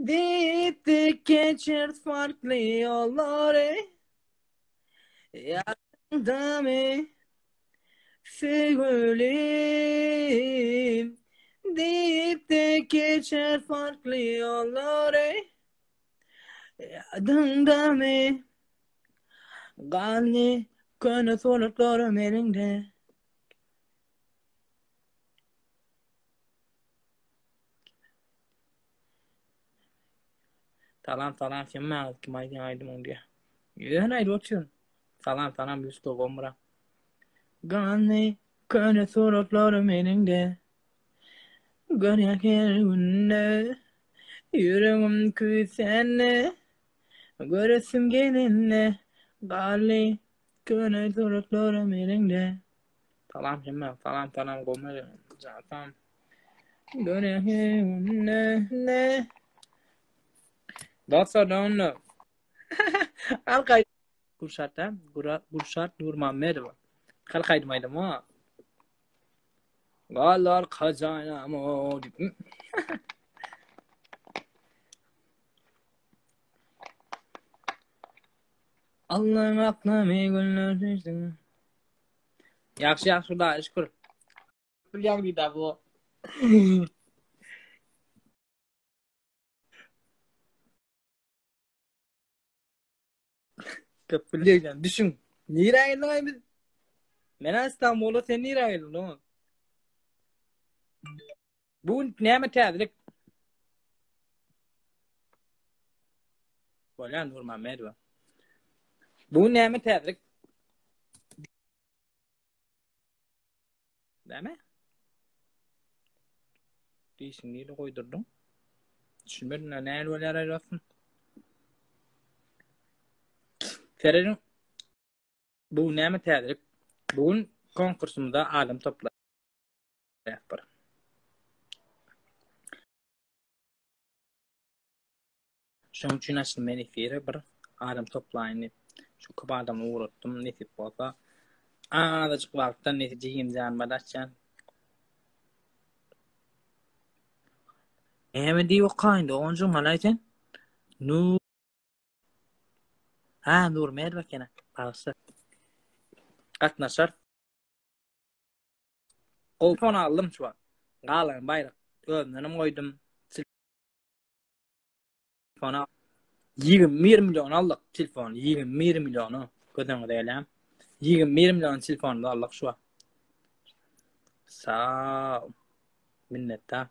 Diýipdik geçeris farkly ýollary Ýadyňdamy söýgülim Diýipdik geçeris farkly ýollary Ýadyňdamy Galdy köne suratlarym eliňde Salam salam sen maňa kim aýdýan aýdymyň diýä. Ýöne aýdyp otyryn. Salam salam Ýusup Gomra. Ganly köne suratlarym eliňde. Görýän her günde ýüregim küýsände göresim gelende garly köne suratlarym eliňde. Salam hemme salam salam Gomra Jansam. Dostlar onda. Halk aý Gurşat da, Gurşat Nurmammedowa. Halk aýdym aýdym ha. Galar kajanam o diýip. Allah'ın aklamy günler seçdim. Ýagşy ýagşy Hudaýa şükür. Bilýän diýdi bu. Köp bilýän. Düşün. Nirä geldiň aý biz? Men İstanbul'a sen nirä geldiň dogan? Bu gün näme täzelik? Bolýan Nurmammedowa. Bu gün näme täzelik? Näme? Dişiňi nirde goýdurdyň? Düşünmedim, näme bolýar aý dostum? Serediň. Bu näme täzelik? Bu gün konkursymyza adam toplaýas bir. Şonuň üçin açdym men efiri bir adam toplaýyn diýip. Şu köp adamy ugratdym nesip bolsa. Azajyk wagtdan nesip jigim janyma açýan. Näme diýip okaýyn doganjygym halaý sen? Nu Ha, Nurmedowa ekeni. Bagyşla. Gatnaşar. Gowy fon aldym şu wagt. Galan baýrak özümdenem goýdum. Telefona 21 million aldyk telefon 21 milliona göz öňüňize gelýär. 21 million telefonymyzy aldyk şu wagt. Sag. Minnetdar.